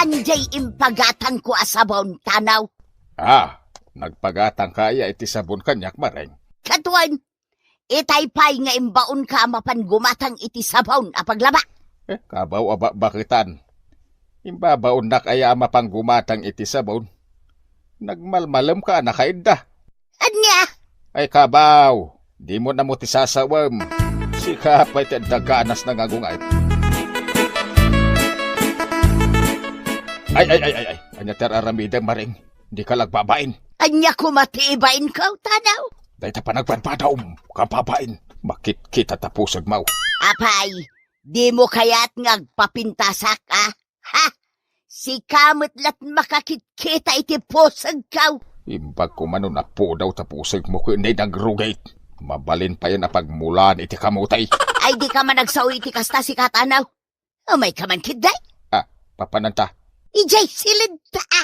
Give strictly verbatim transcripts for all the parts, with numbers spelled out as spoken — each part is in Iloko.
Andiay impagatangko a sabon, Tanaw. Ah, nagpagatangka aya iti sabon kaniak, Mareng? Kaduan, itay pay nga imbaonka a mapan gumatang iti sabon a paglaba. Eh, kabaw a bakbaketan. Imbabaonnak aya a mapan gumatang iti sabon? Nagmalmalemka a nakaidda. Ania? Ay, kabaw, dimo na mo ti sasawem. Sika pay ti adda ganas nga agunget. Ay, ay, ay, ay, ay. Ania ti ar-aramidem, Mareng? Dika la agbabain. Ania koma ti ibainko, Tanaw? Dayta panagbadbadawem, kababain. Makitkita ta pusegmo. Apay, dimo kayat nga agpapintasak, a? Ha? Sika met la't makakitkita iti pusegko. Imbag koma no napudaw ta pusegmo ken nay nagrugit. Mabalin payen a pagmulaan iti kamote. Ay, dika man agsao iti kasta, sika, Tanaw. Umayka man ketdi. Ah, papananta? Idiay siled ta, a.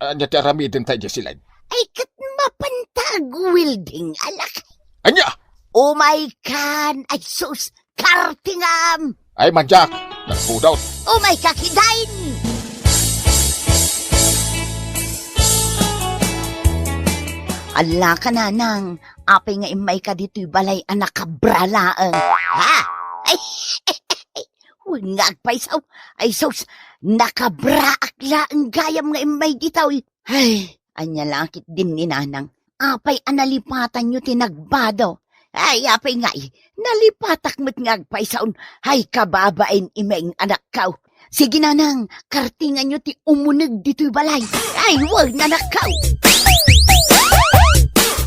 Ah, ania ti aramidenta idiay siled? Ay, ket mapanta agwelding a lakay. Ania? Umaykan, ay sus, kartingam! Ay, mandiak, nagpudot. Umayka ketdin! Allaka, Nanang, apay nga immayka ditoy balay a nakabra laeng? Ha? Ay, wen nga agpayso. Ay sus, nakabraak laeng gayam nga immay ditoy. Ay, ania la ketdin ni Nanang? Apay a nalipatanyo ti nagbado? Ay, apay ngay, nalipatak met nga agpaysaon. Ay, kababain, Imeng, anakko. Sige, Nanang, kartinganyo ti umuneg ditoy balay. Ay, wen, anakko.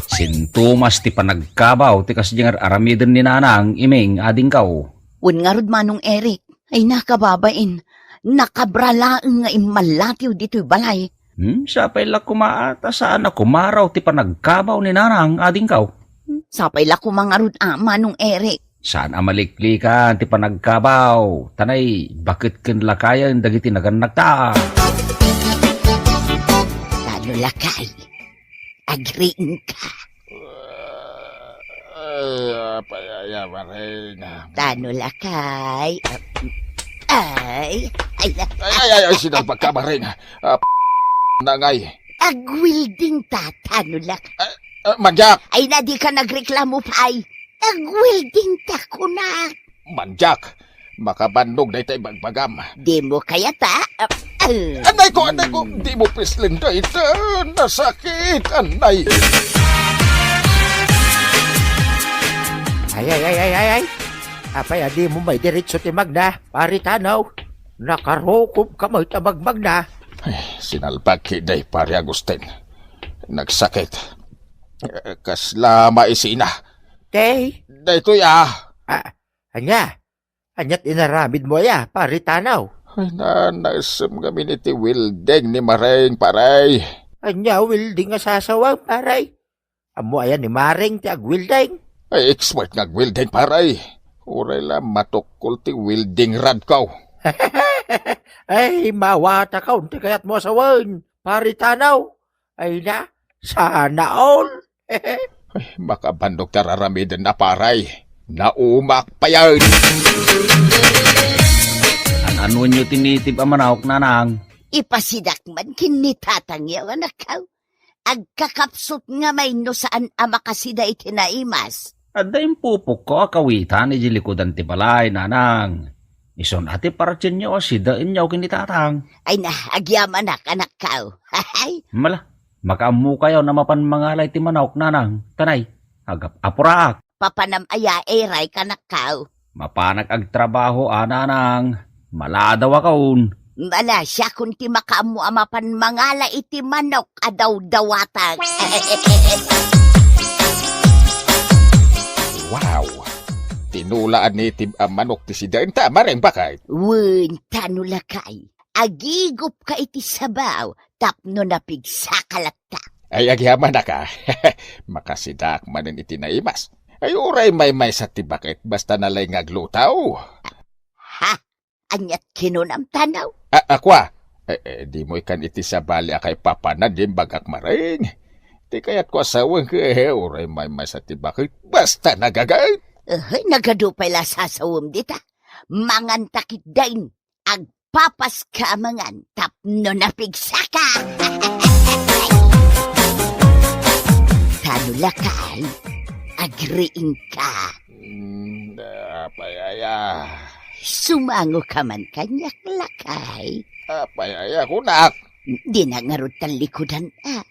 Sintomas ti panagkabaw ti kasdiay nga ar-aramiden ni Nanang, Imeng, adingko. Wen ngarud, Manong Eric. Ay, nakababain. Nakabra laeng nga immallatiw ditoy balay. Hmm, sapay la koma a ta saan a kumaraw ti panagkabaw ni Nanang, adingko. Hmm, sapay la koma ngarud a, Manong Eric. Saan a maliklikan ti panagkabaw, ta nay, baket ken lakayen dagiti nagannakta. Tano lakay? Agriingka. Ay, apay aya, Mareng. Tano lakay? Ay, ay, la- Ay, ay, ay, ay, sinalbagka, Mareng. Ah, p-, nangay. Agwelding ta, tano lakay? Ah, ah, mandiak. Ay, na dika nagreklamo pay. Agwelding ta, kunak. Mandiak. Makabannog dayta ibagbagam. Dimo kayat, a? Ah, ah. Anay ko, anay ko, dimo pisleng dayta. Nasakit, anay. Ay, ay, ay, ay, ay, ay. Apay a dimo maidiretso ti magna, Pari Tanaw? Nakarukobka met a magmagna. Ay, sinalbag ketdi, Pari Agustin. Nagsakit. Eh, kasla maisina. Tay? Daytoy, a. Ah, ania? Aniat inaramidmo aya, Pari Tanaw? Ay, nanaisem ngamin iti welding ni Mareng, Pare. Ania welding a sasawem, Pare? Ammo aya ni Mareng ti agwelding? Ay, expert nga agwelding, Pare. Uray la matukkol ti welding rodko. Ay, mawatakon ti kayatmo a sawen, Pari Tanaw. Ay na, sana all. Ay, makabannog ti ar-aramiden na, Pare. Naumak payen. An-anonyo ti native a manok, Nanang? Ipasidak man ken ni tatangyo, anakko. Agkakapsut ngamay no saan a makasida iti naimas. Adda impupokko a kawitan idiay likudan ti balay, Nanang. Isun a ti paratienyo a sidaenyo ken ni Tatang. Ay na, agyamanak, anakko. Hay! Mala, makaammokayon a mapan mangala iti manok, Nanang. Ta nay, agap-apuraak. Papanam aya, Eray, kanakko? Mapanak agtrabaho a, Nanang. Maladawakon. Mala, siakon ti makaammo a mapan mangala iti manok a dawdawatak. Wow! Tinula a native a manok ti sidaenta, Mareng, baket. Wen, tano lakay. Agigupka iti sabaw tapno napigsaka latta. Ay, agyamanak a. Makasidaak manen iti naimas. Ay, uray maymaysa ti baket, basta nalay nga agluto. Ha? Aniat kinunam, Tanaw? A, ako a. Eh, eh, dimo ikan iti sabali a kaipapanan, imbagak, Mareng. Ti kayatko a sawen, eh, uray maymaysa ti baket, basta nagaget. Eh, nagadu pay la sasawem dita. Manganta ketdin. Ag- Agpapaska a mangan tapno napigsaka. Tano lakay, agriingka. Mm, apay aya? Sumangoka man kaniak, lakay. Apay aya kunak? Dina ngarud tallikudan, a.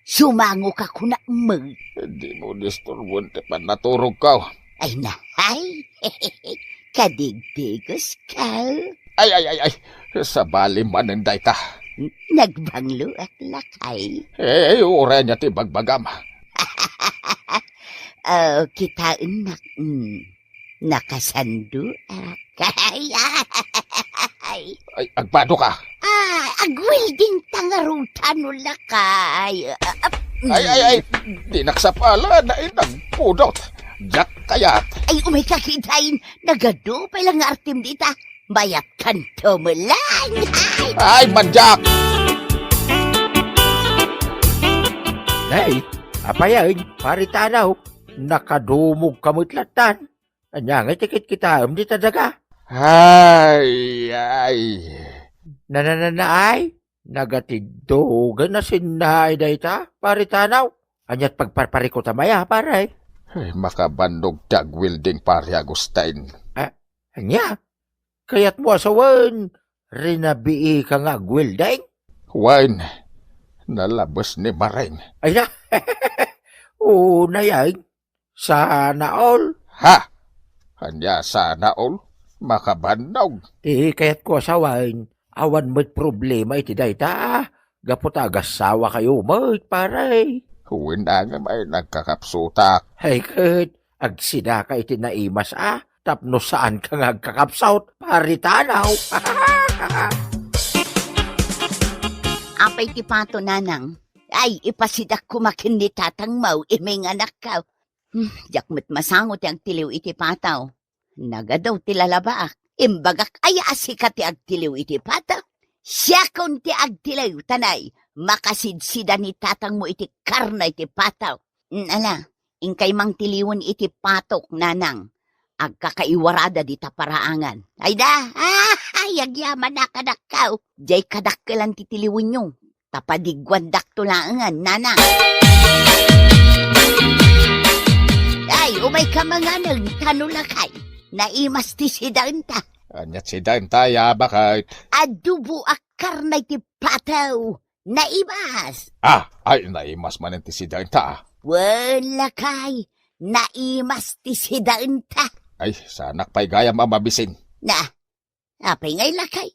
Sumangoka kunak met. Dimo disturboen ti pannaturogko. Ay, nahay. Kadigdigoska. Ay, ay, ay, ay. Sabali manen dayta. Nagbangloak, lakay. Eh, uray ania ti bagbagam? Oh, kitaennak. Mm. Nakasandoak. Ay, ay. Ay, agbadoka. Ah, agwelding ta ngarud tano lakay. Ah, ah, Ay, ay, ay, mm. Dinak sapala, ay, nagpudot. Diak kayat. Ay, umayka kitaen, nagadu pay la nga artem dita. Mayatkanto met laeng. Ay, mandiak! Nay, apay aya, Pare Tanaw, nakadumogka met lattan. Ania ngay ti kitkitaem dita daga? Ay, ay. Na, na, na, na, ay? Nagatiddogen a sinnaay dayta, Pare Tanaw. Ania't pagparparikutam aya, pare? Ay, makabannog ti agwelding, Pare Agustin. Ah, ania? Kayatmo a sawen, rinabiika nga agwelding? Wen, nalabes ni Maring. Ay na, unay, ay. Sana all. Ha? Ania sana all? Makabannog. Ti kayatko a sawen, awan met problema iti dayta. Gapu ta agasawa kayo met, pare. Wen, ngem ay nagkakapsutak. Ay ket, agsidaka iti naimas a, tapno saanka nga agkakapsut, Pare Tanaw. Apay ti pato, nanang? Ay, ipasidak koma ken ni tatangmo, iminganakko. Hmm, diak met masango ti agtiliw iti pato. Nagadu ti lalabaak. Imbagak aya a sika ti agtiliw iti pato? Siakon ti agtiliw, ta nay, makasidsida ni tatangmo iti karne iti pato. Mm, ala, inkay mangtiliwen iti patok, nanang. Agkakaiwarada dita paraangan. Ay da, ah, ay, agyaman a kadakkaw. Diay kadakkelan ti tiliwenyo. Ta padigguandakto laengen, nanang. Ay, umayka manganen, tano lakay. Naimas ti sidaenta. Ania't sidaenta, ya, baket? Adobo a karne ti pato. Naimas. Ah, ay, naimas manen ti sidaenta. Wen, lakay. Naimas ti sidaenta. Ay, saanak pay gayam a mabisin. Na, apay ngay lakay?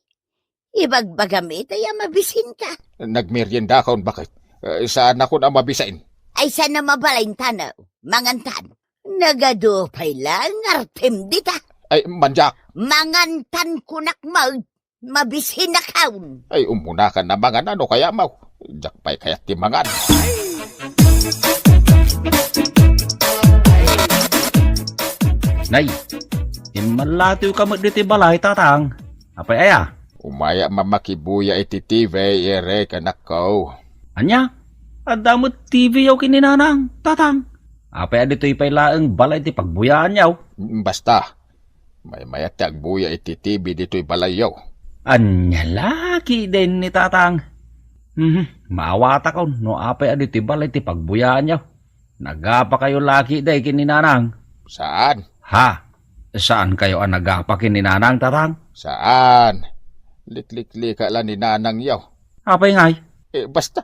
Ibagbagam ita ya mabisinka. Nagmeriendakon, baket? Eh, saanakon a mabisin. Ay, saan a mabalin tano? Mangantan. Nagadu pay la nga artem dita. Ay, mandiak. Mangantan kunak met. Mabisinakon. Ay, umunakan a mangan no kayatmo. Diak pay kayat ti mangan. Nay, immalatiwka met ditoy balay, tatang. Apay aya? Umayak a makibuya iti T V, Eric, anakko. Ania? Adda met T V-yo ken ni nanang, tatang. Apay a ditoy pay laeng balay ti pagbuyaanyo? Basta, maymayat ti agbuya iti T V ditoy balayyo. Ania la ketdin ni tatang? Mhm, maawatakon no apay a ditoy balay ti pagbuyaanyo. Nagapakayo la ketdi ken ni nanang? Saan. Ha? Saankayo a nagapa ken ni nanang, tatang? Saan. Likliklika la ni nanangyo. Apay ngay? Eh, basta.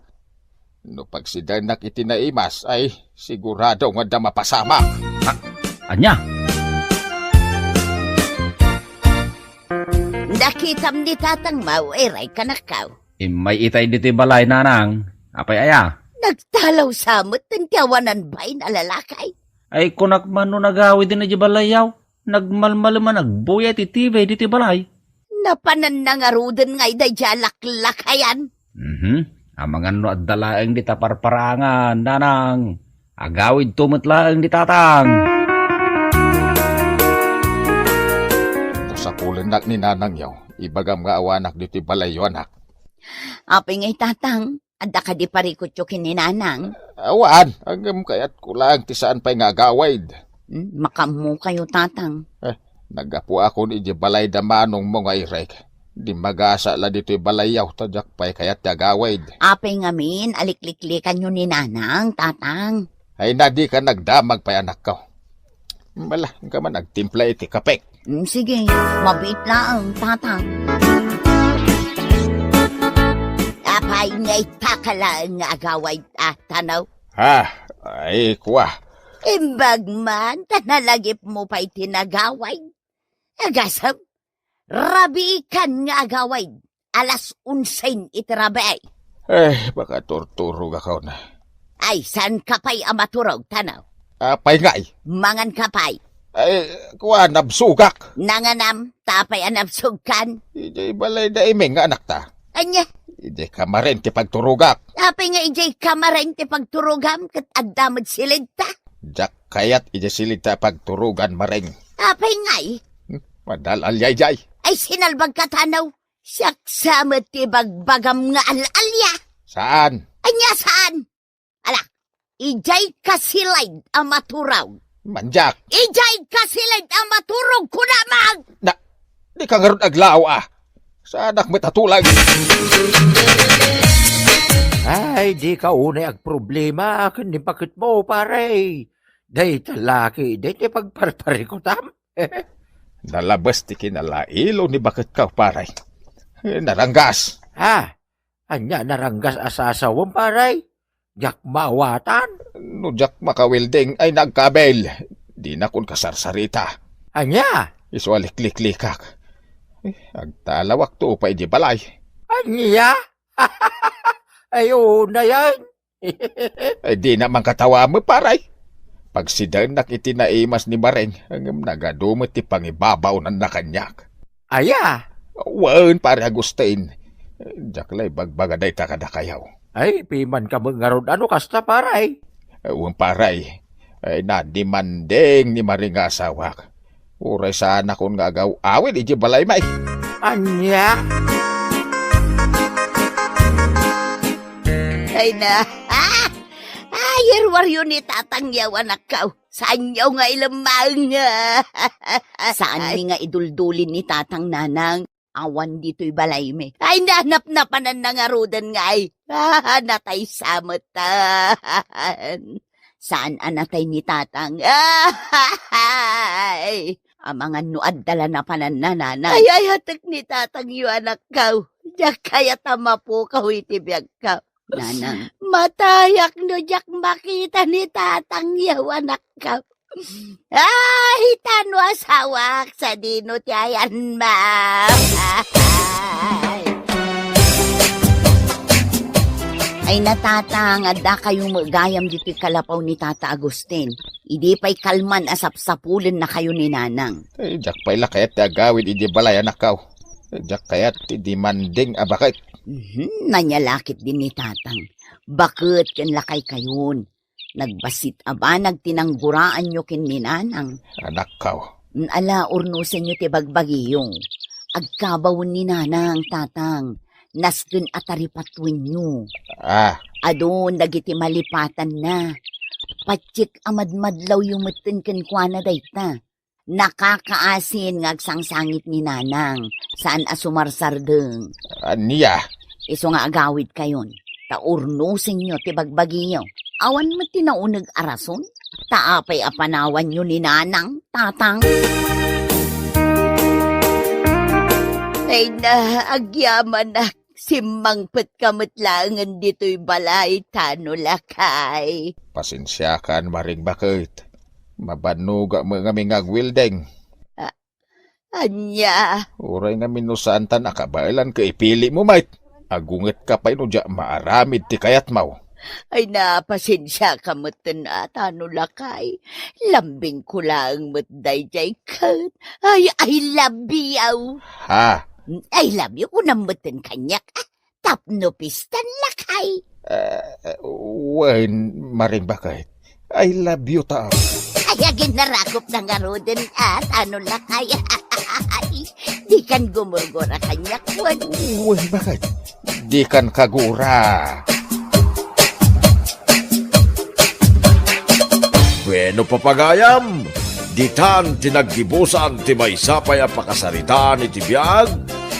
No pagsidaennak iti naimas, ay sigurado nga adda mapasamak. A-, ania? Nakitam ni tatangmo, Eric, anakko. Immay itay ditoy balay, nanang. Apay aya? Nagtalaw sa met ti awanan bain a lalaki. Ay, kunak man no nagawid idiay balayyo. Nagmalmalem a nagbuya iti T V ditoy balay. Napanan na ngaruden nga ida diay laklakayan. Mhm. Amangan no adda laeng dita parparangan, nanang. Agawidto met laeng ni tatang. No sapulennak ni nanangyo, ibagam nga awanak ditoy balayyo, anak. Apay ngay, tatang? Adda kadi parikutyo ken ni nanang? Awan, ngem kayatko laeng ti saan pay nga agawid. Hmm, makaammokayo, tatang. Eh, naggapuakon idiay balay da manongmo nga Eric. Di magasat la ditoy balayyo, ta diak pay kayat ti agawid. Apay ngamin a likliklikanyo ni Nanang, Tatang? Ay na, dika nagdamag pay, anakko. Bala, ka man agtimpla iti kapek. Mm, sige, mabiit laeng, Tatang. Apay nga itaka laeng nga agawid, a, Tano? Ha? Ay, kua. Imbag man, ta nalagipmo pay ti nagawid. Agasem, rabiikan nga agawid. Alas onse iti rabii. Eh, makaturturogakon. Ay, saanka pay a maturog, Tano? Apay ngay? Manganka pay. Ay, kua, nabsogak. Nanganam, ta apay a nabsogkan? Idiay balay da Iming nga anakta. Ania? Idiay kamaren ti pagturogak. Apay nga idiay kamaren ti pagturogam ket adda met silidta? Diak kayat idiay silidta a pagturogan, Mareng. Apay ngay? Hmm, madal-alyay jay. Ay, sinalbagka, Tano. Siak sa met ti bagbagam nga al-alya. Saan? Ania saan? Ala, idiay kasilid a maturog. Mandiak. Idiay kasilid a maturog, kunamag! Na, dika ngarud aglaaw, a. Saanak met a tulag. Ay, dika unay agproblema ken ni baketmo, pare. Dayta laki, dayta pagparparikutam. Nalabes ti kinalailo ni baketko, pare. Naranggas. Ha? Ania naranggas a sasawem, pare? Diak maawatan. No diak makawelding ay nagkabil. Dinakon kasarsarita. Ania? Isu a likliklikak. Eh, agtalawak to pay di balay. Ania? Ay, unayen. Ay, dina man katawa met, pare. Pagsidaennak iti naimas ni Mareng, ngem nagadu met ti pangibabaonanna kaniak. Aya? Wen, pare Agustin. Diak la ibagbaga dayta kadakayo. Ay, pimanka met ngarud a no kasta, pare. Wen, pare. Ay, nadimanding ni Mareng nga asawak. Uray saanakon nga agaw-awid idiay balaymi. Ania? Ay na. Ah! Ay, irwaryo ni Tatang yaw, anakko. Saanyo nga ilemmang? Saanmi nga iduldulin ni Tatang, Nanang. Awan ditoy balaymi. Ay, nanapnapananna ngaruden ngay. Ah, natay sa metten. Saan a natay ni Tatang? Ay, amangan no adda la napananna, Nanang. Ay, ayatek ni Tatangyo, anakko. Diak kayat a mapukaw iti biagko. Nanang. Matayak no diak makita ni Tatangyo, anakko. Ay, tano asawak, sadino ti ayanmo? Ay, natatang, adda kayo met gayam ditoy kalapaw ni Tata Agustin. Idi pay kalman a sapsapulen na kayo ni Nanang. Ay, diak pay la kayat ti agawid idi balay, anakko. Diak kayat ti dimanding a baket. Mhm, nanyalakit din ni Tatang. Baket ken lakay kayon. Nagbassit a banag ti nangguraanyo ken ni Nanang. Anakko. Ala, urnosenyo ti bagbagiyo. Agkabawen ni Nanang, Tatang. Nasken a taripatuenyo. Ah. Adun dagiti malipatanna. Patiek a madmadlawyo metten kenkuana dayta. Nakakaasin nga agsangsangit ni Nanang, saan a sumarsardeng. Ania? Isu nga agawid kayon, ta urnosenyo ti bagbagiyo. Awan met ti nauneg a rason, ta apay a panawanyo ni Nanang, Tatang? Ay na, agyamanak. Simmangpetka met laengen ditoy balay, tano lakay. Pasensiakan, Maring Baket. Mabannogak met ngamin nga agwelding. A-, ania? Uray ngamin no saantan a kabaelan ket ipilimo met. Agungetka pay no diak maaramid ti kayatmo. Ay, napasensiaka metten a, tano lakay. Lambingko laeng met daydiay ket. Ay, I love you. Ha? I love you, kunam metten kaniak. Ah, tapno pistan lakay. Eh, wen, Maring Baket. I love you, ta. Ay, aginnarakopna ngaruden, ah, tano lakay. Dikan gumurgura kaniak, wen. Wen, Baket. Dikan kagura. Bueno, papagayam, ditan ti naggibusan ti maysa pay a pakasaritaan iti biag,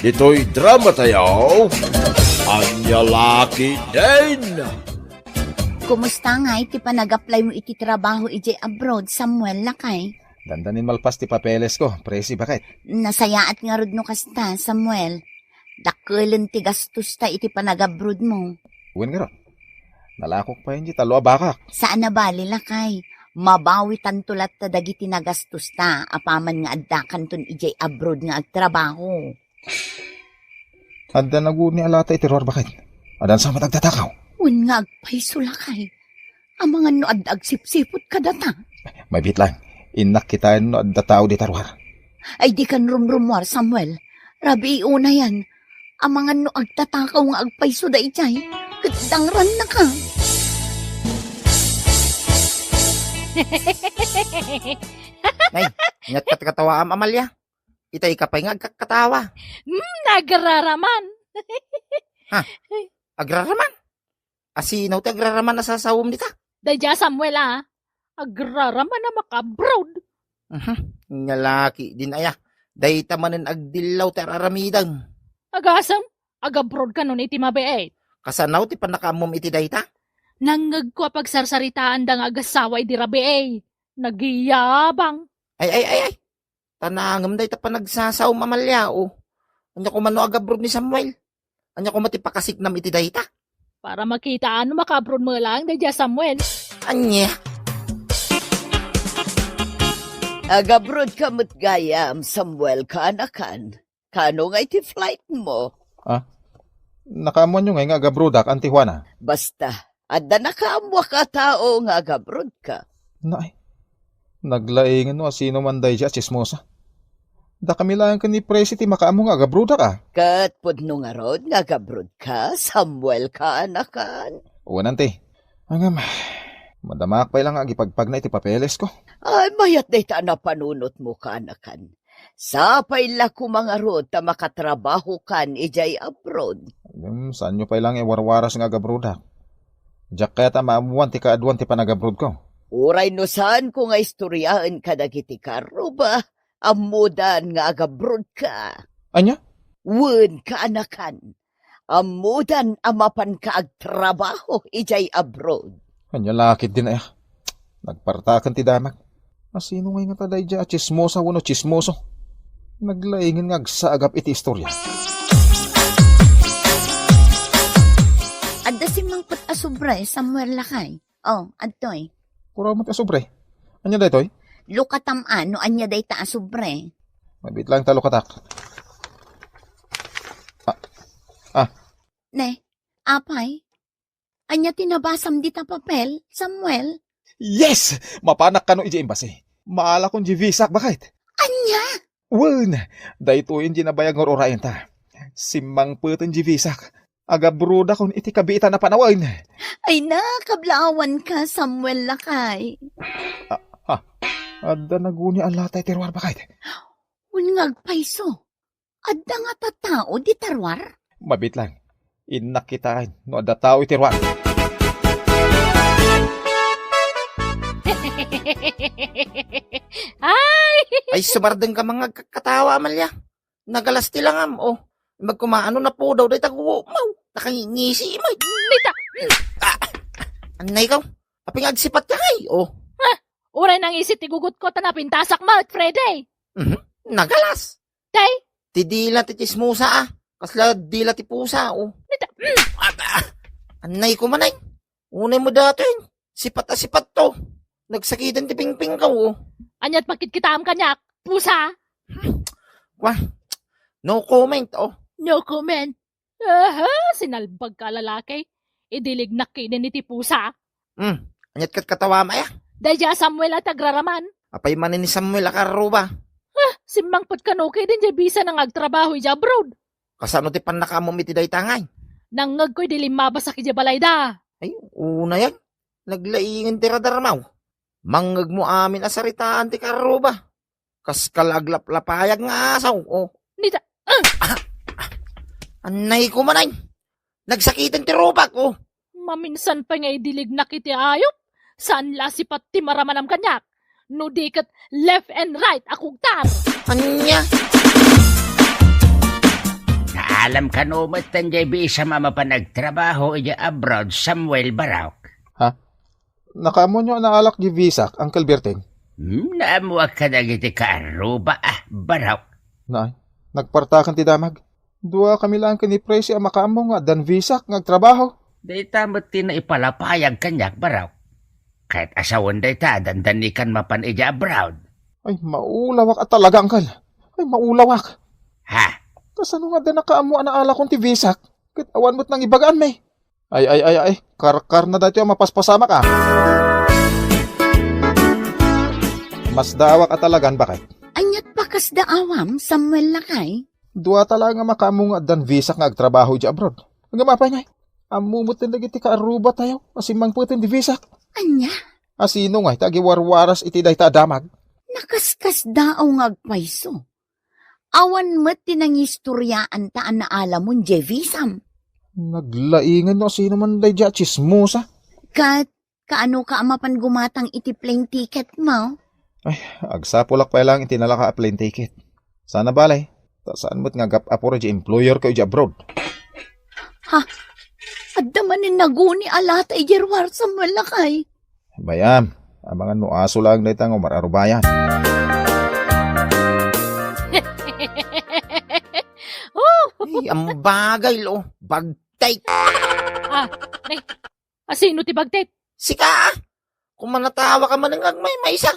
Ditoy drama tayo, ania la ketdin? Kumusta ngay ti panag-apply mo iti trabaho idiay abroad, Samuel, lakay? Dandanin malpas ti papeles ko, Presi, baket. Nasayaat ngarud no kasta, Samuel. Dakkelen ti gastosta iti panag-abroad mo. Wen ngarud, nalakok pay iti tallo a bakak. Saan a bali, lakay. Mabawitanto latta dagiti nagastosta apaman nga addakanton idiay abroad nga agtrabaho. Adda naguni a lata iti ruar, baket. Adda sa met agtatakaw. Wen nga agpayso, lakay. Amangan no adda agsipsipot kadata. Mabiit lang, innak kitaen no adda tao dita ruar. Ay, dikan rumrumuar, Samuel. Rabii unayan. Amangan no agtatakaw nga agpayso daydiay. Ket dangrannaka. Nay, ania't katkatawaam, Amalia? Itay ka pay nga agkatkatawa. Hmm, agraraman. Ha? Agraraman? Asino ti agraraman a sasawem dita? Daydiay a Samuel a. Agraraman a maka-abroad. Mhm. Ania la ketdin aya. Dayta manen agdillaw ti ar-aramidem. Agasem, agabroad kano iti mabiit? Kasano ti pannakaammom iti dayta? Nangngegko a pagsarsaritaanda nga agassawa idi rabii. Nagyabang. Ay, ay, ay, ay. Ta naangem dayta panagsasawem, Amalia, o. Ania koma no agabroad ni Samuel? Ania koma ti pakasiknam iti dayta? Para makitaam no maka-abroad met laeng daydiay a Samuel. Ania? Agabroad ka met gayam, Samuel, kaanakan. Kano nga iti flight mo? Ah? Nakaammoanyo ngay nga agabroadak, Auntie Juana? Basta, adda nakaammoak a tao nga agabroad ka. Nay, naglaingen no asino man daydiay a tsismosa. Dakami laeng ken ni Presi ti makaammo nga agabroadak a. Ket pudno ngarud nga agabroad ka, Samuel, kaanakan? Wen, Auntie. Ngem, madamaak pay la nga agipagpagna iti papeles ko. Ay, mayat dayta a napanunotmo, kaanakan. Sapay la koma ngarud ta makatrabahokan idiay abroad. Ngem, saanyo pay la nga iwarwaras nga agabroadak? Diak kayat a maammoan ti kaaduan ti panagabroadko. Uray no saanko nga istoriaen kadagiti kaarruba, ammodan nga agabroad ka. Ania? Wen, kaanakan. Ammodan a mapanka agtrabaho idiay abroad. Ania la ketdin aya? Nagpartaken ti damag. Asino ngay ngata daydiay a tsismosa wenno tsismoso? Naglaingen nga agsagap iti istoria. Adda simmangpet a sobre, Samuel, lakay. Oh, adtoy. Kuraw met a sobre. Ania daytoy? Lukatam a no ania dayta a sobre. Mabiit lang ta lukatak. Ah, ah. Ne, apay? Ania ti nabasam dita papel, Samuel? Yes! Mapanak kano idiay embassy. Maalakon diay visak, baket. Ania? Wen, daytoyen diay nabayag nga ur-urayenta. Simmangpeten diay visak. Agabroadakon iti kabiitan a panawen. Ay na, kablaawanka, Samuel, lakay. Ah, ha? Adda naguni a lata iti ruar, baket. Wen nga agpayso. Adda ngata tao dita ruar? Mabiit lang. Innak kitaen no adda tao iti ruar. Ay! Ay, sumardeng ka nga agkatkatawa, Amalia. Nagalas ti langam, oh. Imbag koma no napudaw dayta gumaw. Nakangingisi, may. Dita. Ah, anay ka. Apay nga agsipat ka, ay, oh. Ha? Uray nangisi ti gugutko ta napintasak met, Freddy. Mhm. Nagalas. Tay? Ti dila ti tsismosa, ah. Kasla dila ti pusa, oh. Dita. Ah, ah. Anay ko manay. Unay mo datoy. Sipat a sipat to. Nagsakiten ti pingpingko, oh. Ania't makitkitaam kaniak? Pusa? Kwa? No comment, oh. No comment. Aha, sinalbag ka, lalaki. Idilignak ketdin iti pusa. Hmm, ania't katkatawa, maya? Daydiay a Samuel a ti agraraman. Apay manen ni Samuel a kaarruba? Ah, simmangpet kano ketdin diay bisa na nga agtrabaho idiay abroad. Kasano ti pannakaammom iti dayta ngay? Nangngegko idi limmabasak idiay balayda. Ay, unayan. Naglaingen ti radarmaw. Mangngegmo amin a saritaan ti kaarruba. Kas kalaglaplayag nga asaw, oh. Dita. Ah! Ah! Anay ko manay. Nagsakiten ti rupak, oh. Maminsan pay nga idilignak iti ayup. Saan la sipat ti maramanam kaniak? No di ket left and right a kugtar. Ania? Alam kano met ten jay bisam a mapan agtrabaho idiay abroad, Samuel Barok? Ha? Nakaammoanyo a naalak jay bisak, Uncle Berting? Hmm, naammoak kadagiti kaarruba, a, Barok. Nay, nagpartakan ti damag. Duakami laeng ken ni Presi a makaammo nga addan bisak nga agtrabaho. Dayta met ti naipalapayag kaniak, Barok. Ket a sawen dayta, dandanikan mapan idiay abroad. Ay, maulawak a talaga, Uncle. Ay, maulawak. Ha? Kasano nga adda nakaammo a naalakon ti bisak? Ket awan met nangibagaanmi. Ay, ay, ay, ay, karkarna daytoy a mapaspasamak, a. Masdaawak a talagan, baket. Aniat pakasdaawam, Samuel lakay? Duata laeng a makaammo nga addan bisak nga agtrabaho idiay abroad. Ngem apay ngay? Ammo met dagiti kaarrubatayo a simmangpeten ti bisak. Ania? A sino ngay ti agiwarwaras iti dayta a damag? Nakaskasdaaw nga agpayso. Awan met ti nangistoriaanta a naalamon jay bisam. Naglaingan no a sino man daydiay a tsismosa. Ket kaano ka a mapan gumatang iti plane ticket mo? Ay, agsapulak pay laeng iti nalaka a plane ticket. Sana bale, ta saan met nga agap-apor jay employer ko idiay abroad. Ha? Adda manen naguni a lata idiay ruar, Samuel lakay? Bayam, amangan no aso laeng dayta nga umar-arubayan. Oh! Ay, ambagay, lo. Bagtit. Ah, ne. Asino ti bagtit? Sika, a. Kumanatawa ka manen nga agmaymaysa.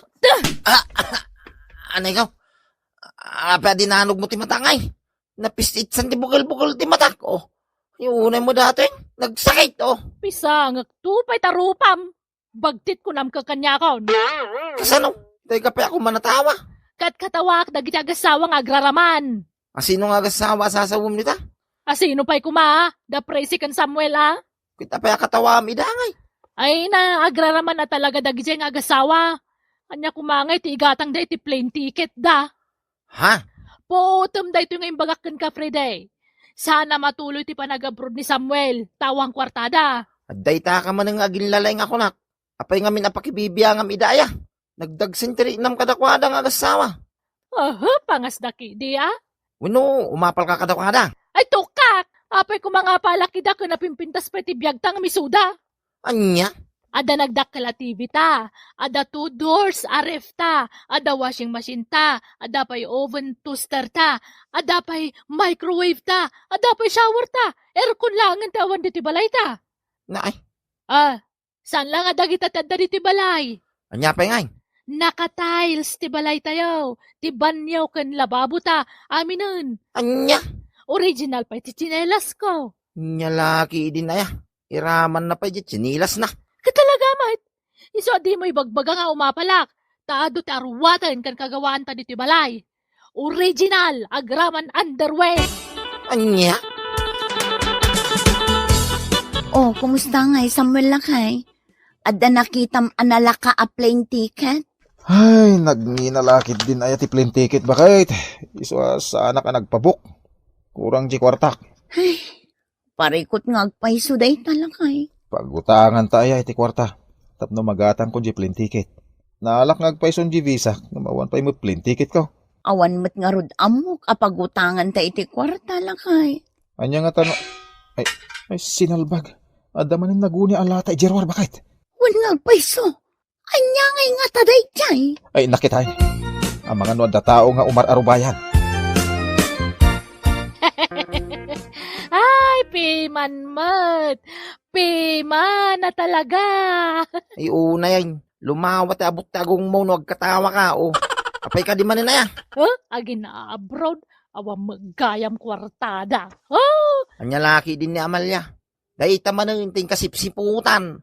Ah, anay ka? Apay a dinanog mo ti mata ngay? Napistitsan ti bugol-bugol ti matak, o. Ay, unay mo datoy, nagsakit, o. Pisangek to pay ta rupam. Bagtit kunam kaniakon. Kasano? Dayta pay a kumanatawa. Ket katawaak dagiti agassawa nga agraraman. A sino nga agassawa a sasawem dita? A sino pay koma, da Presi ken Samuel, a? Ket apay a katawaam ida ngay? Ay, na, agraraman a talaga dagiti nga agassawa. Ania koma ngay ti igatang da iti plane ticket da? Ha? Puotem daytoy nga imbagak kenka, Freddy. Saan a matuloy ti panagabroad ni Samuel, ta awan kuartada. Adda ita ka manen nga aginlalay nga kunak. Apay ngamin a pakibibiangam ida aya? Nagdagsen ti riknam kadakuada nga agassawa. Aha, pangasda kidi, a? Wenno, umapalka kadakuada? Ay, tukak! Apay koma nga apalak ida ken napimpintas pay ti biagta nga misuda? Ania? Adda nagdakkel a T V ta, adda two doors a ref ta, adda washing machine ta, adda pay oven toaster ta, adda pay microwave ta, adda pay shower ta, aircon laengen ti awan ditoy balay ta. Naay. Ah, saan la nga dagita ti adda ditoy balay? Ania pay ngay? Naka-tiles ti balay tayo, ti banyo ken lababo ta, aminen. Ania? Original pay ti tsinelas ko. Ania la kidin aya? Iramanna pay diay tsinilasna. Ket talaga met. Isu a dimo ibagbaga nga umapalak, ta adu ti aruaten ken kagawaanta ditoy balay. Original, agraman underwear. Ania? Oh, kumusta ngay, Samuel lakay? Adda nakitam a nalaka a plane ticket? Ay, nagngina la ketdin aya ti plane ticket, baket. Isu a saanak a nagpabook. Kurang diay kuartak. Ay, parikut nga agpayso dayta lakay. Pagutanganta aya iti kuarta tapno magatangko diay plane ticket. Naalak nga agpayson diay visa, ngem awan pay met plane ticket ko. Awan met ngarud ammok a pagutanganta iti kuarta, lakay. Ania ngata no, ay, ay, sinalbag. Adda manen naguni a lata idiay ruar, baket. Wen nga agpayso. Ania ngay ngata daydiay? Ay, nakitay. Amangan no adda tao nga umar-arubayan. Ay, piman met. Piman a talaga. Ay, unay, ay. Lumawa ti abut ti agongmo no agkatawa ka, o. Apay kadi manen aya? Huh? Agin-abroad? Awan met gayam kuartada. Oh! Ania la ketdin ni Amalia? Dayta manen ti inkasipsiputan.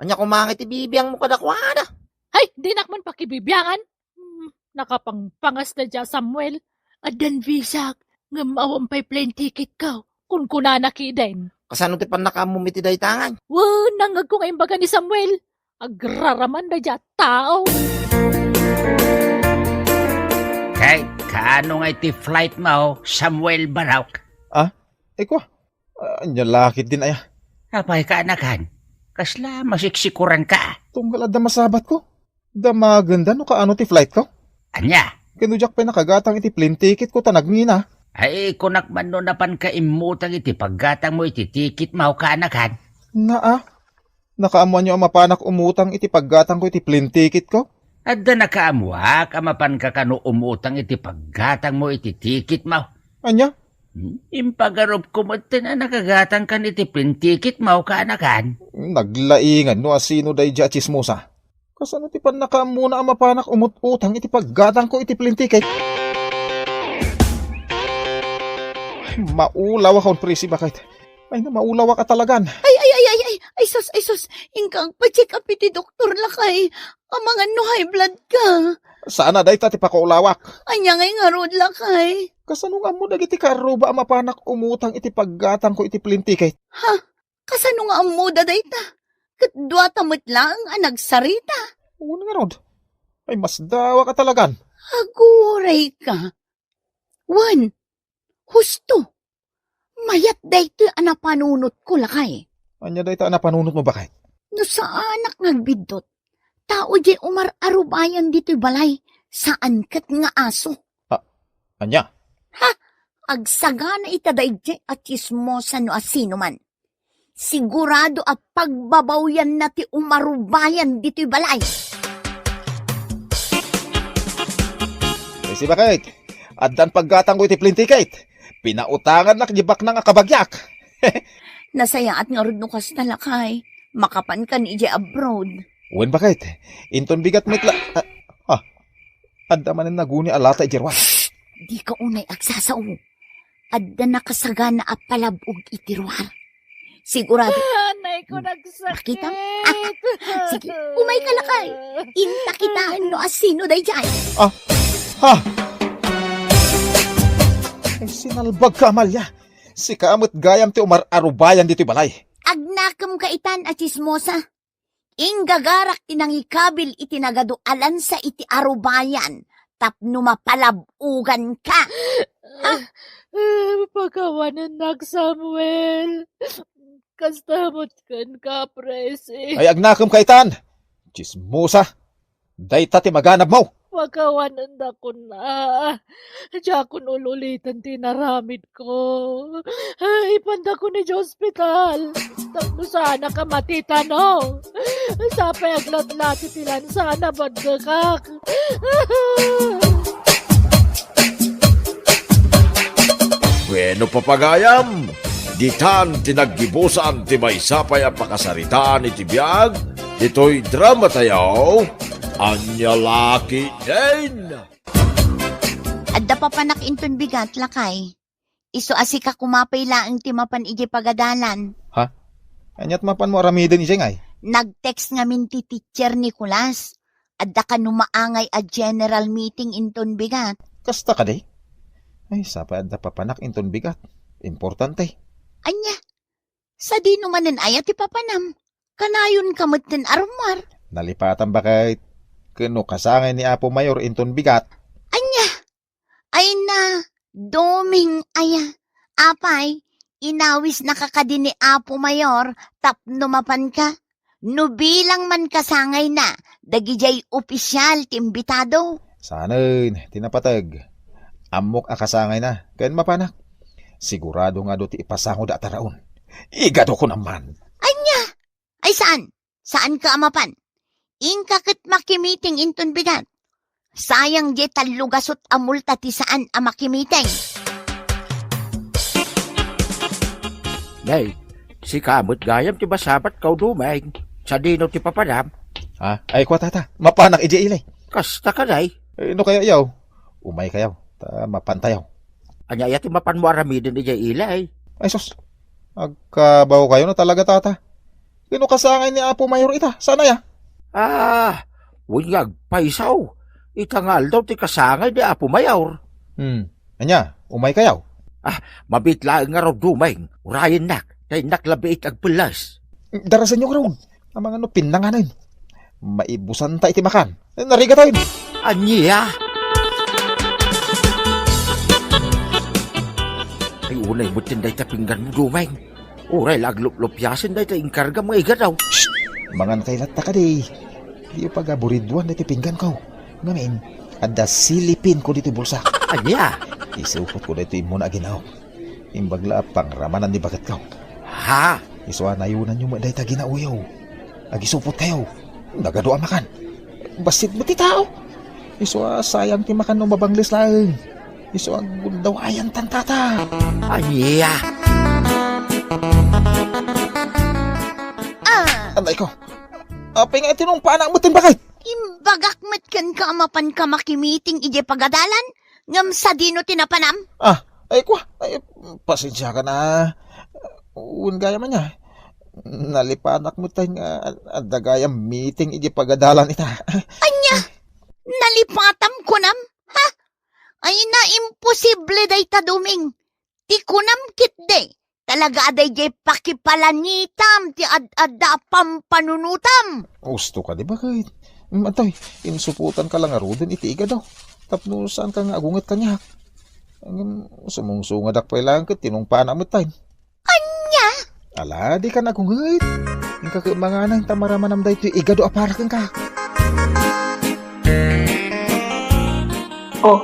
Ania koma ngay ti bibiangmo kadakuada? Hay, dinak man pakibibiangan. Hmm, nakapangpangas daydiay a Samuel. Addan visak, ngem awan pay plane ticket ko. Kunkunana ketdin. Kasano ti pannakaammom iti dayta ngay? Wen, nangngegko nga imbaga ni Samuel. Agraraman daydiay a tao. Kay, kaano ngay ti flight mo, Samuel Barok? Ah? Ay, kua. Ah, ania la ketdin aya? Apay ka, anakan? Kasla masiksikuran ka? Tunggal adda masabat ko. Damagenda no kaano ti flight ko? Ania? Ken no diak pay nakagatang iti plane ticket ko ta nagngina. Ay, kunak man no napanka immutang iti paggatangmo iti tikitmo, kaanakan. Naa, nakaammoanyo a mapanak umutang iti paggatangko iti plane ticketko? Adda nakaammoak a mapanka kano umutang iti paggatangmo iti tikitmo. Ania? Hmm? Impagarupko metten a nakagatangkan iti plane ticketmo, kaanakan. Naglaingan no asino daydiay a tsismosa. Kasano ti pannakaammona a mapanak umut-utang iti paggatangko iti plane ticket? Maulawakon, Presi, baket. Ay, na, maulawak a talagan. Ay, ay, ay, ay, ay, ay, sus, ay, sus. Inka agpa-check up iti doktor, lakay. Amangan no high blood ka. Sana dayta ti pakaulawak. Ania ngay ngarud, lakay? Kasano nga ammo dagiti kaarruba a mapanak umutang iti paggatangko iti plane ticket? Ha? Kasano nga ammoda dayta? Ket duata met laeng a nagsarita. Wen ngarud. Ay, masdawak a talagan. Aguray ka. Wen, husto. Mayat daytoy a napanunotko, lakay. Ania dayta a napanunotmo, baket? No saanak nga agbiddut, tao diay umar-arubayan ditoy balay, saan ket nga aso. Ah, ania? Ha? Agsagana ita daydiay a tsismosa no asinoman. Sigurado a pagbabawyanna ti umarubayan ditoy balay. Ay, si baket, addan paggatangko iti plane ticket. Pinautangannak di baknang a kabagiak. Nasayaat ngarud no kasta, lakay. Makapankan idiay abroad. Wen, baket. Inton bigat met la-, ah, ah. Adda manen naguni a lata idiay ruar. Shh! Dika unay agsasao. Adda nakasagana a palab-og iti ruar. Sigurado. Ah, anay ko, hmm, nagsakit. Makita? Ah, sige, umayka, lakay. Inta kitaen no asino daydiay. Ah, ha? Ay, sinalbagka, Amalia. Sika met gayam ti umar-arubayan ditoy balay. Agnakemka itan a tsismosa. Inggagarak ti nangikabil iti nagadu a lansa iti arubayan tapno mapalab-oganka. Ah, pakawanennak, Samuel. Kasta met kenka, Presi. Ay, agnakemka itan. Tsismosa. Dayta ti maganabmo. Pakawanendakon a. Diakon ul-uliten ti inaramidko. Ipandakon idiay ospital. Tapno saanak a matitano. Sapay aglatlati ti lansa a nabaddekak. Bueno, papagayam, ditan ti naggibusan ti maysa pay a pakasaritaan iti biag ditoy drama tayo, Ania La Ketdin. Adda papanak inton bigat, lakay. Isu a sika koma pay laeng ti mapan idiay pagadalan. Ha? Aniat mapanmo aramiden idiay ngay? Nag-text ngamin ti teacher Nicolas. Adda kano maangay a general meeting inton bigat. Kasta kadi? Ay, sapay adda papanak inton bigat. Importante. Ania? Sadino manen aya ti papanam? Kanayonka metten a rummuar. Nalipatan, baket. Ken no kasangay ni Apo Mayor inton bigat. Ania? Ay na, Doming aya. Apay, inawisnaka kadi ni Apo Mayor tapno mapanka? No bilang man kasangayna, dagidiay opisial ti imbitado. Saanen ti napateg. Ammok a kasangayna ken mapanak. Sigurado nga adu ti ipasangoda a taraon. Igado ko naman. Ania? Ay saan? Saanka a mapan? Inka ket makimiting inton bigat. Sayang diay tallo gasut a multa ti saan a makimiting. Nay, sika met gayam ti masabatko, Doming. Sadino ti papanam? Ha? Ay, kua, tata. Mapanak idiay ili. Kasta kadi? Eh, no kaya yaw? Umaykayaw. Ta mapantayaw. Ania aya ti mapanmo aramiden idiay ili? Ay, sus. Agkabaw kayo na talaga, tata. Ken no kasangay ni Apo Mayor ita, saan aya? Ah, wen nga agpayso. Ita nga aldaw ti kasangay ni Apo Mayor. Hmm. Ania, umaykayaw? Ah, mabiit laeng ngarud, Doming. Urayennak, ta innak labiit agpellas. Darasenyo ngarud. Amangan no pinnanganen. Maibusanta iti makan. Narigatayon. Ania? Ay, unay metten dayta pingganmo, Doming. Uray la agluplupiasen dayta inkargam nga igadaw. Shh! Mangan kay latta kadi. Diyo pagaburiduan dayta pingganko. Ngamin, adda silipinko ditoy bulsak. Ania? Isukotko daytoy immuna a ginaom. Imbag la a pangramanan ni baketko. Ha? Isu a nayonanyo met dayta ginaoyo. Agisupotkayo. Nagadu a makan. Bassit met ti tao. Isu a sayang ti makan no mabangles laeng. Isu a gundawayantanta. Ania? Ah! Anay ko. Apay nga iti nung panak met ti bakit? Imbagak met kenka a mapanka makimiting idiay pagadalan, ngem sadino ti napanam? Ah, ay kwa, ay, pasensiakan a. Wen gayam ania. Nalipatak met tay nga adda gayam meeting idiay pagadalan ita. Ania? Nalipatam kunam? Ha? Ay na, imposible dayta, Doming. Ti kunam ketdi, talaga a daydiay pakipalanitam ti ad-adda a pampanunotam. Usto kadi, bakit? Mm, antoy, insupotanka la ngaruden iti igado. Tapno saanka nga agunget kaniak. Ngem sumungsungadak pay laeng ket tinungpana met tay. Ania? Ala, dika agunget. Inka ket manganay ta maramanam daytoy igado a para kenka. Oh,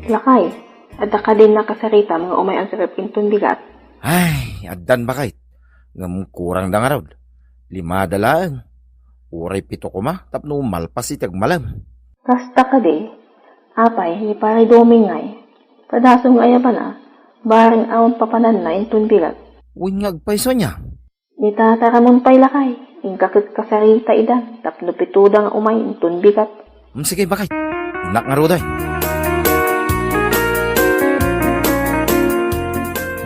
lakay. Adda kadi nakasaritam nga umay agserrep inton bigat? Ay, addan, bakit? Ngem kurangda ngarud. Limada laeng. Uray pito koma tapno malpas iti agmalem. Kasta kadi, apay, ni Pare Doming ngay? Kadasum nga ayabana, bareng awan papananna inton bigat. Wen nga agpayso ania? Ni Tata Ramon pay lakay, inka ket kasarita ida tapno pitoda nga umay inton bigat. Hmm, sige, bakit? Innak ngarud ay.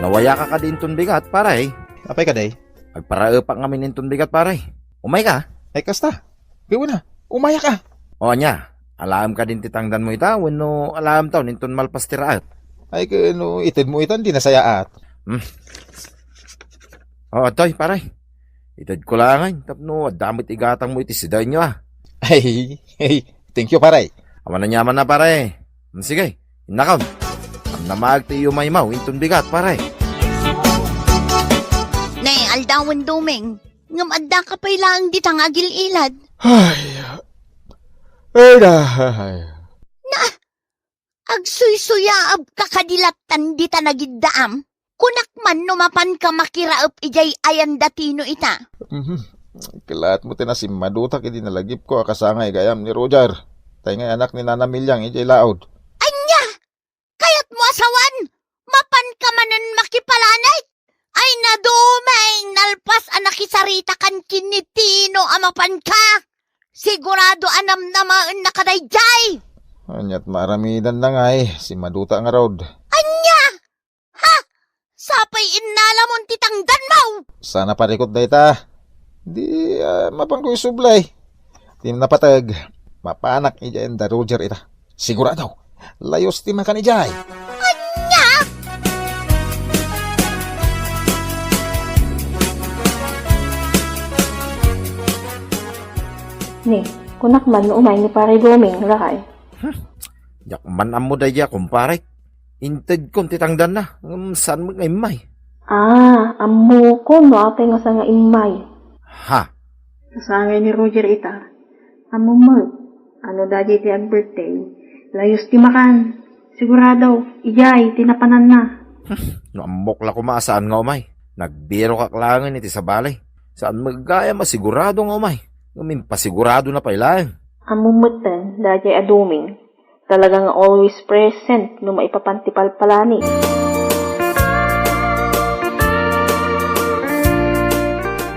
Nawayaka kadi inton bigat, pare? Apay kadi? Agparaepak ngamin inton bigat, pare. Umayka? Ay, kasta. Gawin na. Umayaka. O, ania? Alaem kadi ti tangdanmo ita wenno alaemtaon inton malpas ti raep? Ay, ket no itedmo ita, di nasayaat. Hmm. O, adtoy, pare. Itedko laengen tapno adda met igatangmo iti sidaenyo, a. Ay, ay, thank you, pare. Awan aniamanna, pare. Hmm, sige, innakon. Namnamaek ti iyumaymaw inton bigat, pare. Ne, aldawen, Doming. Ngem addaka pay laeng dita nga agil-ilad. Ay. Ay, da. Na, agsuysuyaabka kadi lattan dita nagiddaam? Kunak man no mapanka makiraep idiay ayan da Tino ita. Mhm. Kelaat mo ti nasimmadutak idi nalagipko a kasangay gayam ni Roger. Tay ngay anak ni Nana Milyang idiay laod. Ania? Kayatmo a sawen? Mapanka manen makipalanay? Ay, nadumay, nalpas a nakisaritakan ken ni Tino a mapanka. Sigurado a namnamaenna kadaydiay. Aniat maaramidanna ngay, simmaduta ngarud. Ania? Ha? Sapay innalamon ti tangdanmo! Sana parikot dayta. Di, ah, mapanko isublay. Ti napateg, mapanak idiay da Roger ita. Sigurado, layos ti makan idiay. Ania? Ni, kunak man no umay ni Pare Doming, lakay. Hmm. Diak man ammo daydiay a kumparek. Intedkon ti tangdanna, ngem saan met nga immay. Ah, ammokon no apay nga saan nga immay. Ha? Kasangay ni Roger ita. Ammom met, no daydiay ti ag-birthday, layos ti makan. Sigurado, idiay ti napananna. Hmm, no ammok la koma a saan nga umay. Nagbirokak laengen iti sabali. Saan met gayam a sigurado nga umay. Ngem impasiguradona pay laeng. Ammom metten, daydiay a Doming. Talaga nga always present no maipapan ti palpalani.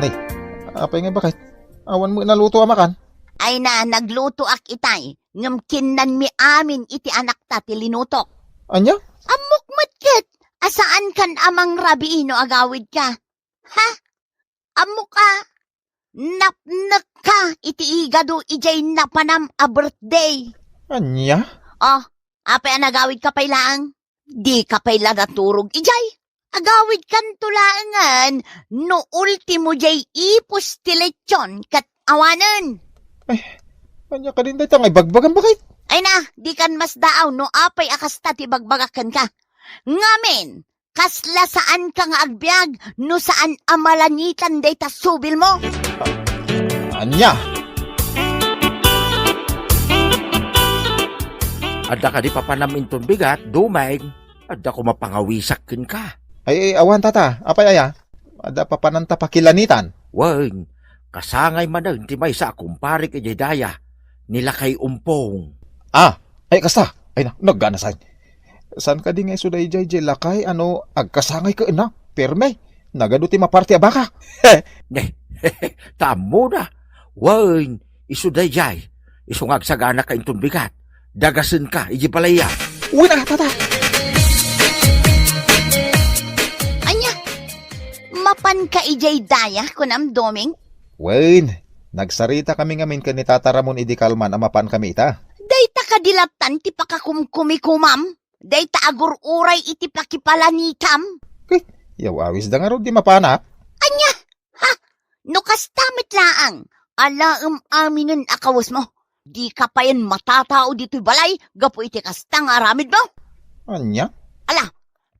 Nay, apay nga bakit? Awan met naluto a makan? Ay na, naglutoak itay, ngem kinnanmi amin iti anakta ti linutok. Ania? Ammok met ket, a saankan a mangrabii no agawidka. Ha? Ammok a, napnekka iti igado idiay napanam a birthday. Ania? Oh, apay a nagawidka pay laeng? Dika pay la naturog idiay. Agawidkanto laengen no ultimo diay ipus ti lechon ket awanen. Ay, ania kadin dayta nga ibagbagam, bakit? Ay na, dikan masdaaw no apay a kasta ti ibagbagak kenka. Ngamin, kasla saanka nga agbiag no saan a malanitan dayta subilmo? Ania? Adda kadi papanam inton bigat, Doming? Adda koma pangawisak kenka. Ay, ay, awan, tata. Apay aya? Adda papananta pakilanitan. Wen, kasangay manen ti maysa a kumparek idiay daya, ni Lakay Umpong. Ah, ay, kasta. Ay na, nagganasan. Saan kadi nga isu daydiay, diay lakay, ano, agkasangay kenna? Perme. Nagadu ti maparti a baka. Ne, ta ammona. Wen, isu daydiay. Isu nga agsagana ka inton bigat. Dagasenka, iti balaya. Uy na, tata. Ania? Mapanka idiay daya, kunam, Doming? Wen, nagsarita kami ngamin ken ni Tata Ramon idi kalman a mapan kami ita. Dayta kadi lattan ti pakakumkumikumam? Dayta agur-uray iti pakipalanitam? Ket, yaw-awis da ngarud di mapanak? Ania? Ha? No kasta met laeng, alaem aminen a kawesmo. Dika payen matatao ditoy balay gapu iti kasta nga aramidmo? Ania? Ala,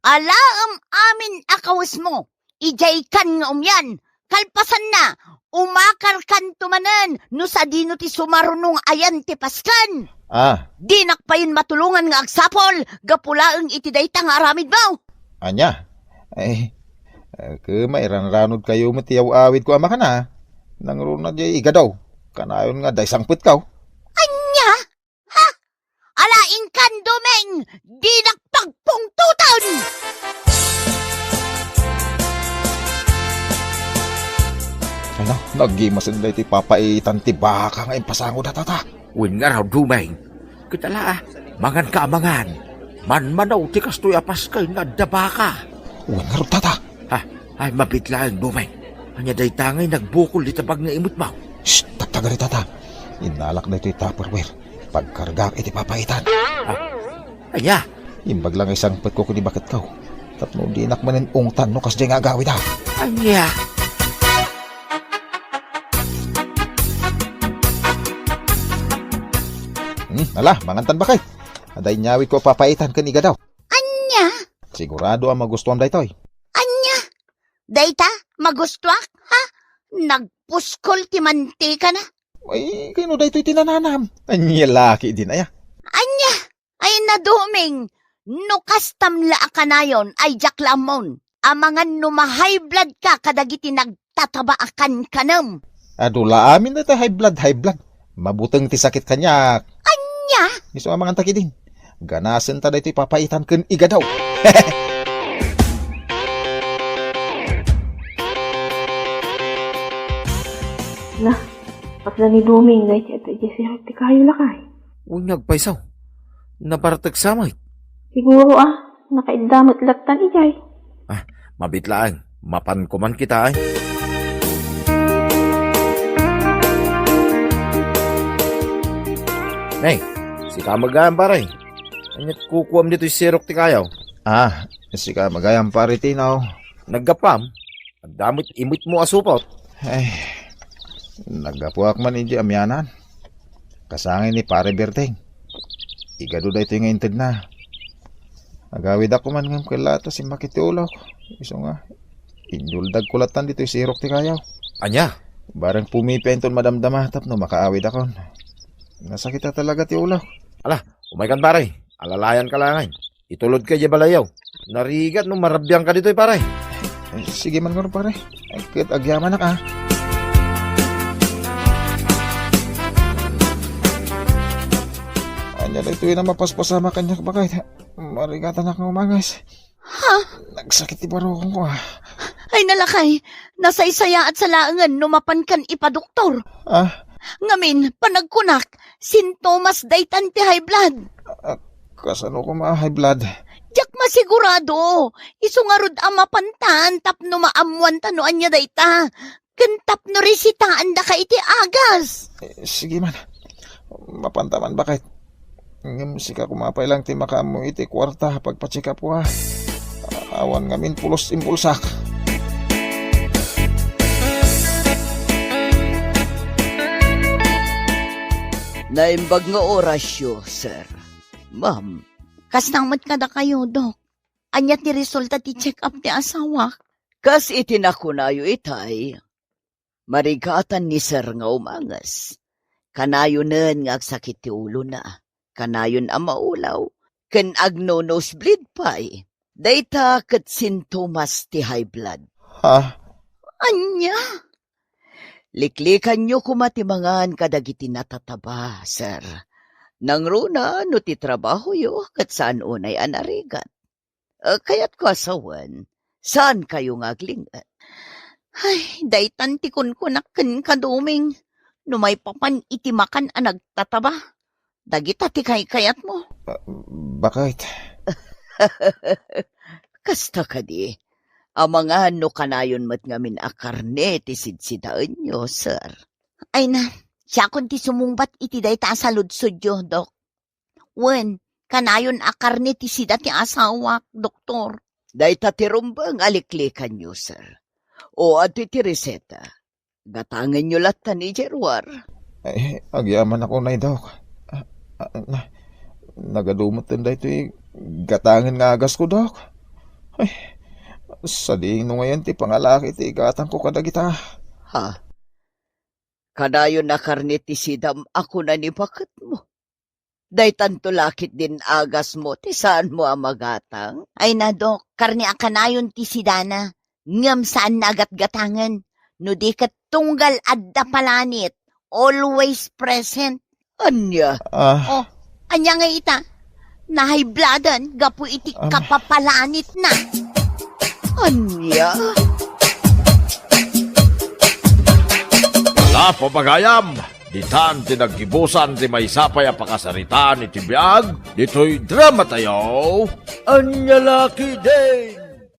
alaem amin a kawesmo. Idiay kan nga umian, kalpasanna, umakarkanto manen no sadino ti sumaruno nga ayan ti pasken. Ah. Dinak payen matulongan nga agsapol gapu laeng iti dayta nga aramidmo. Ania? Ay, eh, kema, iranranodkayo met ti yaw-awidko a makana. Nangruna diay igadaw. Kanayon nga daysangpetkaw. Ania? Ha? Ala, inkan, Doming, dinak pagpungtoten! Ay na, nagimasen daytoy papaitan ti baka nga impasangoda, tata. Wen ngarud, Doming. Ket ala, ah, manganka a mangan. Manmanaw ti kastoy a pasken nga adda baka. Wen ngarud, tata. Ha? Ay, mabiit laeng, Doming. Ania dayta ngay nagbukol dita bag nga imetmo? Shh! Tagtagari, tata. Innalak daytoy Tupperware. Pagkargaak iti papaitan. Ah, ania? Imbag la nga isangpetko ken ni baketko. Tapno dinak manen ungtan no kasdiay nga agawida. Ania? Hmm, ala, mangantan, baket. Adda inyawidko a papaitan ken igadaw. Ania? Sigurado a magustuam daytoy. Ania? Dayta, magustuak, ha? Nagpuskol ti mantikana. Ay, kayno daytoy ti nananam? Ania la ketdin aya? Ania? Ay, na, Doming, no kastam la a kanayon, ay diak la ammon. Amangan no ma-high blood ka kadagiti nagtataba a kankanem. Adu la amin dayta high blood, high blood. Mabuteng ti sakit kaniak. Ania? Isu a manganta ketdin. Ganasenta daytoy papaitan ken igadaw. Na, kasla ni Doming nga iti adda idiay sirok ti kayo, lakay. Unyag payso. Nabartek sa met. Siguro, ah, nakaidda met lattan idiay. Ah, mabiit laeng. Mapan koman kita, ay. Nay, sika met gayam, pare. Ania't kukuam ditoy sirok ti kayo? Ah, sika met gayam, pare Tino. Naggapuam? Adda met imetmo a supot. Ay, naggapuak man idiay amianan. Kasangay ni Pare Berteng. Igadu daytoy nga intedna. Agawidak koman ngem ket la ta simmakit ti ulok. Isu nga, inyuldagko lattan ditoy sirok ti kayo. Ania? Bareng pumipienton madamdama tapno makaawidakon. Nasakit a talaga ti ulok. Ala, umaykan, pare. Alalayanka laengen. Itulodka idiay balayyo. Narigat no marabbiangka ditoy, pare. Eh, sige man ngarud, pare. Ay, ket agyamanak, ah. Ania daytoy a mapaspasamak kaniak, baket? Marigatanak nga umanges. Ha? Nagsakit ti barukongko, ah. Ay, na, lakay, nasaysayaat sa laengen no mapankan ipadoktor. Ah? Ngamin, panagkunak, sintomas daytan ti high blood. Ah, kasano koma a high blood? Diak masigurado. Isu ngarud a mapantan tapno maammuanta no ania dayta. Ken tapno resitaandaka iti agas. Eh, sige man. Mapanta man, baket. Ngem sika koma pay lang ti makaammo iti kuarta a pagpa-check up, a. Awan ngamin pulos impulsak. Naimbag nga orasyo, sir. Ma'am. Kasta met kadakayo, Dok. Ania ti resulta ti check-up ti asawak? Kas iti nakunayo itay, marigatan ni Sir nga umanges. Kanayonen nga agsakit ti ulona. Kanayon a maulaw. ken agno-nosebleed pay. Dayta ket sintomas ti high blood. Ha? Ania? Liklikanyo koma ti mangan kadagiti natataba, sir. Nangruna no ti trabahoyo ket saan unay a narigat. Eh, kayatko a sawen, saankayo nga agling-et? Ay, daytan ti kunkunak kenka, Doming. No maipapan iti makan a nagtataba, dagita ti kaykayatmo. Ah, bakit? Kasta kadi, amangan no kanayon met ngamin a karne ti sidsidaenyo, sir. Ay na, siakon ti sumungbat iti dayta a saludsodyo, Dok. Wen, kanayon a karne ti sida ti asawak, Doktor. Dayta ti rumbeng a liklikanyo, sir. O, adtoy ti reseta. Gatangenyo latta ni Gerwar. Ay, agyamanak unay, Dok. Ah, ah, na, nagadu metten daytoy gatangen nga agasko, Dok. Ay, sadino ngayen ti pangalaki ti igatangko kadagita? Ha? Kanayon a karne ti sidam a kuna ni baketmo. Daytanto la ketdin agasmo ti saanmo a magatang? Ay na, Dok, karne a kanayon ti sidana. Ngem saanna a gatgatangen. No di ket tunggal adda palanit, always present. Ania? Ah. Oh, ania ngay ita? Nahaybladan gapu iti kapapalanitna. Ania? Ala, pagayam! Ditan ti naggibusan ti maysa pay a pakasaritaan iti biag ditoy drama tayo. Ania la ketdin?